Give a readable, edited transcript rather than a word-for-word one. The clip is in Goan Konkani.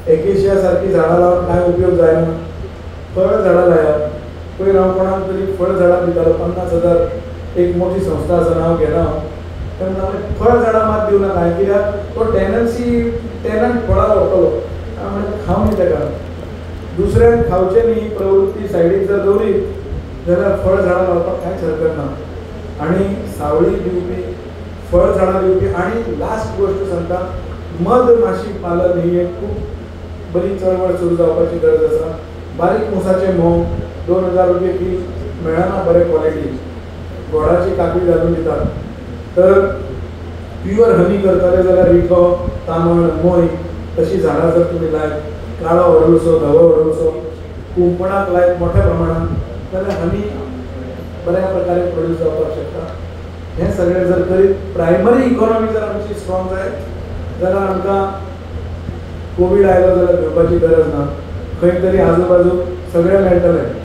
एकेशिया सारकी झाडां लावन कांय उपयोग जायना. फळ झाडां लायात. पयर हांव कोणाक तरी फळ झाडां दितालो 50,000, एक मोठी संस्था आसा, नांव घेना हांव. ते म्हणटाले फळ झाडां मात दिवं नाका, कित्याक तो टेनन्सी टेनंट फळां व्हरतलो. हांवें म्हणलें खावं न्ही ताका, दुसऱ्यान खावचें न्ही प्रवृत्ती सायडीक जर दवरीत जाल्यार फळ झाडां लावपाक कांयच हरकत ना. आनी सावळी दिवपी, फळ झाडां दिवपी. आनी लास्ट गोश्ट सांगता, मधमाशी पालन ही एक खूब बरी चळवळ सुरू जावपाची गरज आसा. बारीक मुसाचें म्होंव 2000 रुपये कील मेळना, बरे क्वॉलिटी, गोडाची काकळी घालून दितात. तर प्युअर हनी करतले जाल्यार रिठो, तामण, मोय तशी झाडां जर तुमी लायत, काळो अडुळसो, धवो अडुळसो कुंपणाक लायत मोठ्या प्रमाणात जाल्यार हनी बऱ्या प्रकारे प्रोड्यूस जावपाक शकता. हें सगळें जर करीत प्रायमरी इकॉनॉमी जर आमची स्ट्रॉंग जायत जाल्यार आमकां कोवीड आयलो जाल्यार भिवपाची गरज ना. खंय तरी आजूबाजू सगळें मेळटलें.